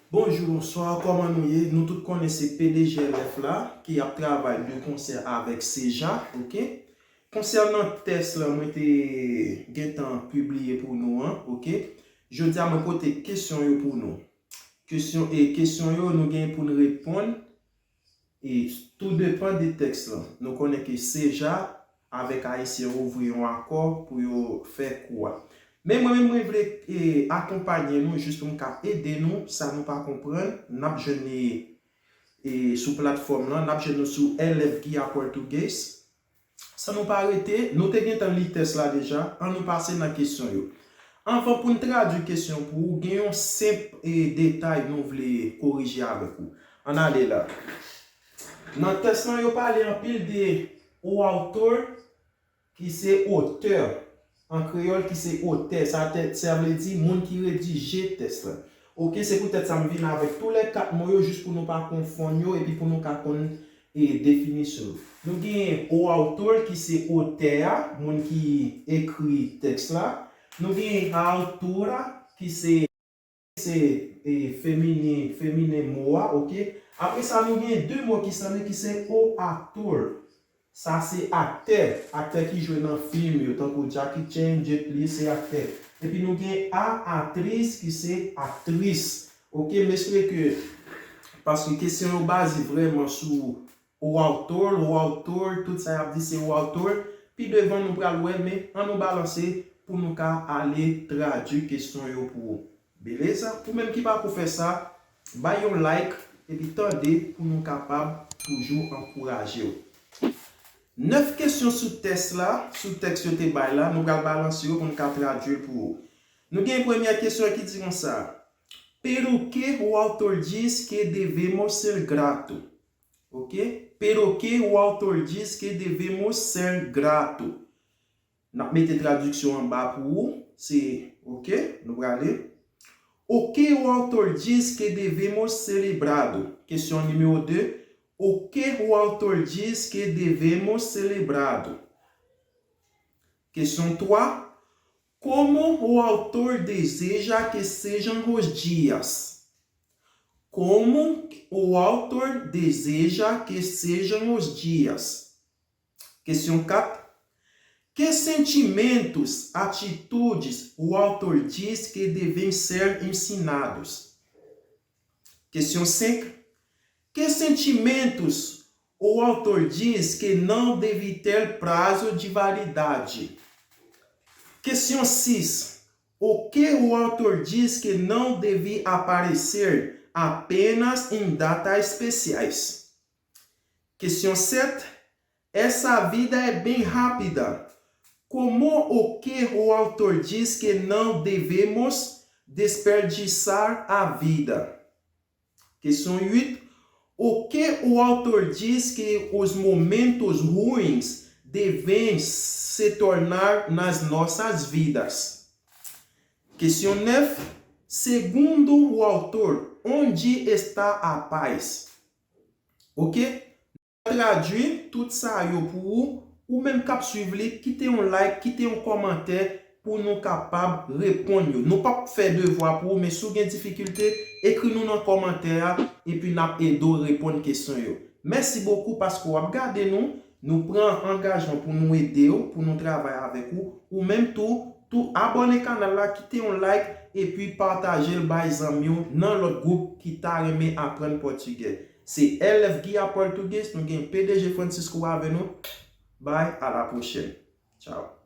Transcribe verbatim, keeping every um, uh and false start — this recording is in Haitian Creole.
Bonjou, bonswa, kòman nou ye? Nou tout konnen se P D G L F la ki ap travay de konsè avèk Seja, oke? Konsènan tès la, mwen te gentan pibliye pou nou an, oke? Jodi a, mwen pote kesyon yo pou nou. Kesyon, e kesyon yo, nou gen pou n reponn, e tou depan de tèks lan. Nou konnen ke Seja avèk Ayisyen ouvri yon akò pou yo fè kou a. Men mwen menm, mwen vle, e, akonpaye nou jis pou m ka ede nou, sa nou pa konprann, n ap jwenn li, e, sou platfòm lan, n ap jwenn nou sou L F Guia Português. San nou pa rete, nou te gentan li tès la deja, an nou pase nan kesyon yo. Anvan pou n tradui kesyon pou ou, gen yon senp, e, detay nou vle korije avèk ou. Ann ale la. Nan tès lan, yo pale anpil de o autor, ki se otè. An kreyòl, ki se otè. Sa tè, sa vle di moun ki redije tès lan. Oke, se poutèt sa m vin avèk tou lè kat mo yo, jis pou nou pa konfonn yo, epi pou nou ka konn, e, definisyon yo. Nou gen o autor, ki se otè a, moun ki ekri tèks la. Nou gen a autora, ki se, se, e, feminen, feminen mo a, oke? Apre sa, nou gen de mo ki sanble, ki se o ator. Sa se aktè, aktè ki jwe nan fim yo, tankou Jackie Chan, Jet Li, se aktè. Epi nou gen a atriz, ki se aktris. Oke, m espere ke, paske kesyon yo baze vrèman sou o autor, o autor, tout sa y ap di se o autor. Pi devan nou pral wè, men an nou balanse pou nou ka ale tradui kesyon yo pou ou. Beleza? Ou menm ki pako fè sa, bay yon like epi tande pou nou kapab toujou ankouraje w. Nèf kesyon sou tès la, sou tèks yo te bay la, nou pral balanse yo pou nou ka tradui l pou ou. Nou gen premyè kesyon ki di konsa: Pero que o autor diz que devemos ser grato? Oke? Pero que o autor diz que devemos ser grato? N ap mete tradiksyon anba pou ou. Se, oke, nou prale. O que o autor diz que devemos celebrado? Kesyon nimewo de. O que o autor diz que devemos celebrado? Kesyon twa. Como o autor deseja que sejam os dias? Como o autor deseja que sejam os dias? Kesyon kat. Que sentimentos, atitudes, o autor diz que devem ser ensinados? Kesyon senk. Que sentimentos o autor diz que não deve ter prazo de validade? Kesyon sis. O que o autor diz que não deve aparecer apenas em datas especiais? Kesyon sete. Essa vida é bem rápida. Como o que o autor diz que não devemos desperdiçar a vida? Kesyon uit. O que o autor diz que os momentos ruins devem se tornar nas nossas vidas? Kesyon nèf. Segundo o autor, onde está a paz? Oke? Tradui tout sa yo pou ou. Ou menm k ap swiv li, kite yon like, kite yon kòmantè pou nou kapab reponn yo. Nou p ap fè devwa pou ou, men si w gen difikilte, ekri nou nan kòmantè a, epi n ap ede w reponn kesyon yo. Mèsi bokou paske w ap gade nou. Nou pran angajman pou nou ede w, pou nou travay avèk ou. Ou menm tou, tou abòne kanal la, kite yon like, epi pataje l bay zanmi w nan lòt gwoup ki ta renmen aprann pòtigè. Se L F Guia Português, nou gen P D G Francisco avè nou. Bye, à la prochaine. Tchao.